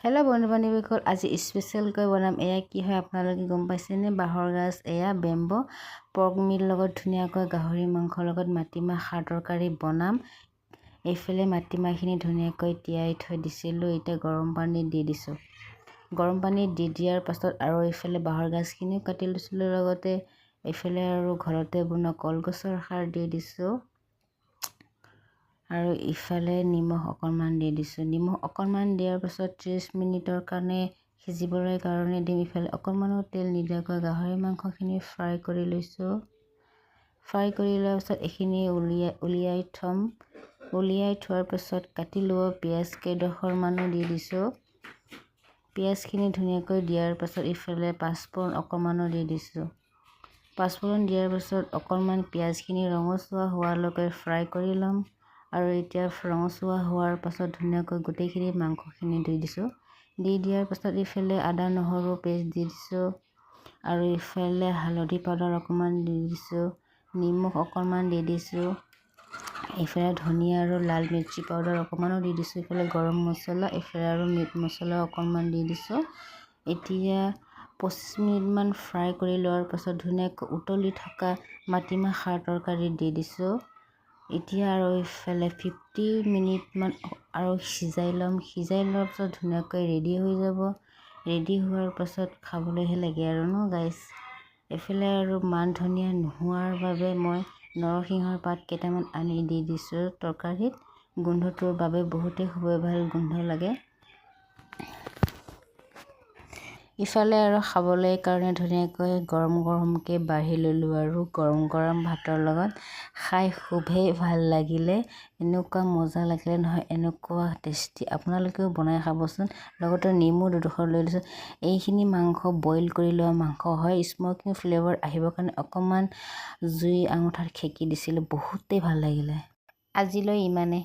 Hello' বন্ধু বান্ধৱীসকল, আজি স্পেচিয়েলকৈ বনাম। এয়া কি হয় আপোনালোকে গম পাইছেনে? বাঁহৰ গাজ, এয়া বেম্ব পৰ্ক মিট লগত ধুনীয়াকৈ গাহৰি মাংসৰ লগত মাটিমাহ খাৰ তৰকাৰী বনাম। এইফালে মাটিমাহখিনি ধুনীয়াকৈ তিয়াই থৈ দিছিলোঁ, এতিয়া গৰম পানী দি দিছোঁ। গৰম পানী দি দিয়াৰ পাছত আৰু এইফালে বাঁহৰ গাজখিনিও কাটি লৈছিলোঁ, লগতে এইফালে আৰু ঘৰতে বনোৱা কলগছৰ খাৰ দি দিছোঁ আৰু ইফালে নিমখ অকণমান দি দিছোঁ। নিমখ অকণমান দিয়াৰ পাছত 30 মিনিটৰ কাৰণে সিজিবলৈ কাৰণে দিম। ইফালে অকণমানো তেল নিদিয়াকৈ গাহৰি মাংসখিনি ফ্ৰাই কৰি লৈছোঁ। ফ্ৰাই কৰি লোৱাৰ পাছত এইখিনি উলিয়াই উলিয়াই থ'ম। উলিয়াই থোৱাৰ পাছত কাটি লোৱা পিঁয়াজ কেইডোখৰমানো দি দিছোঁ। পিঁয়াজখিনি ধুনীয়াকৈ দিয়াৰ পাছত ইফালে পাঁচফোৰণ অকণমানো দি দিছোঁ। পাঁচফোৰণ দিয়াৰ পাছত অকণমান পিঁয়াজখিনি ৰঙচুৱা হোৱালৈকে ফ্ৰাই কৰি ল'ম। আৰু এতিয়া ৰঙচুৱা হোৱাৰ পাছত ধুনীয়াকৈ গোটেইখিনি মাংসখিনি দি দিছোঁ। দি দিয়াৰ পাছত ইফালে আদা নহৰু পেষ্ট দি দিছোঁ আৰু ইফালে হালধি পাউডাৰ অকণমান দি দিছোঁ, নিমখ অকণমান দি দিছোঁ, ইফালে ধনিয়া আৰু লাল মিৰ্চি পাউডাৰ অকণমানো দি দিছোঁ, ইফালে গৰম মছলা, ইফালে আৰু মিট মছলা অকণমান দি দিছোঁ। এতিয়া 25 মিনিটমান ফ্ৰাই কৰি লোৱাৰ পাছত ধুনীয়াকৈ উতলি থকা মাটিমাহ খাৰ তৰকাৰী দি দিছোঁ। এতিয়া আৰু ইফালে 50 মিনিটমান আৰু সিজাই ল'ম। সিজাই লোৱাৰ পাছত ধুনীয়াকৈ ৰেডি হৈ যাব। ৰেডি হোৱাৰ পাছত খাবলৈহে লাগে আৰু ন গাইজ। এইফালে আৰু মান ধনিয়া নোহোৱাৰ বাবে মই নৰসিংহৰ পাত কেইটামান আনি দি দিছোঁ তৰকাৰীত। গোন্ধটোৰ বাবে বহুতেই খুবেই ভাল গোন্ধ লাগে। ইফালে আৰু খাবলৈ কাৰণে ধুনীয়াকৈ গৰম গৰমকৈ বাঢ়ি ল'লোঁ আৰু গৰম গৰম ভাতৰ লগত খাই খুবেই ভাল লাগিলে। এনেকুৱা মজা লাগিলে নহয়, এনেকুৱা টেষ্টি। আপোনালোকেও বনাই খাবচোন। লগতে নেমু দুডোখৰ লৈ লৈছোঁ। এইখিনি মাংস বইল কৰি লোৱা মাংস হয়। স্মকিং ফ্লেভাৰ আহিবৰ কাৰণে অকণমান জুই আঙঠাত সেকি দিছিলোঁ। বহুতেই ভাল লাগিলে। আজিলৈ ইমানে।